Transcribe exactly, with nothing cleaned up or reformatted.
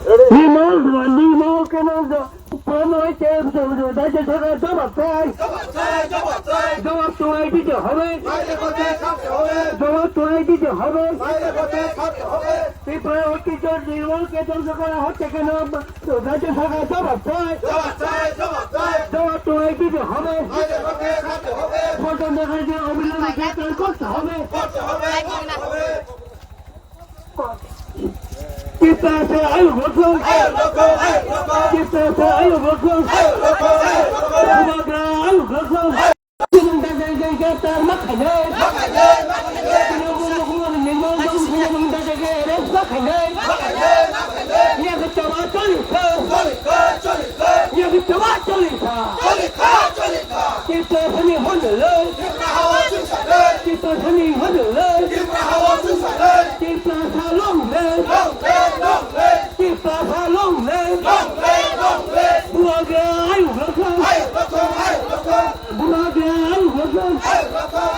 Nimo, nimo keno jo-, promo hoite jo-, jo-, rajya sarkar jobab chai. Jobab chai, jobab chai. Jobab chai dite hobe. Maire hote khate hobe. Jobab chai dite hobe. Maire hote khate hobe. Tripura hoite jo-, nimo ke jo-, jo-, hotte keno rajya sarkar jobab chai. Jobab chai, jobab chai. Jobab chai dite hobe. Maire hote khate hobe. Photo দেখা যায়, অবিলম্বে গ্রেপ্তার করতে হবে। করতে হবে, করতে হবে। Tiprasa ayuk rokong. Ayuk rokong, ayuk rokong. Tiprasa ayuk rokong. Ayuk rokong, ayuk rokong. Bubagra ayuk rokong. Ayuk rokong. Tini mung dajai jai greptar ma khainai. Ma khainai, ma khainai. Tini mung mung mung mung mung dajai jai arrest ma khainai. Ma khainai, ma khainai. Yakhe chawa choli kha. Choli kha, choli kha. Yakhe chawa choli kha. Choli kha, choli kha. Tiprasani hono le. Tipra hawa chwngsa le. Tiprasani hono le. Tipra hawa chwngsa le. Tiprasa long live. Long live, long live. Tiprasa long live. Long live, long live. Bubagra ayuk rokong. Ayuk rokong, ayuk rokong. Bubagra ayuk rokong. Ayuk rokong,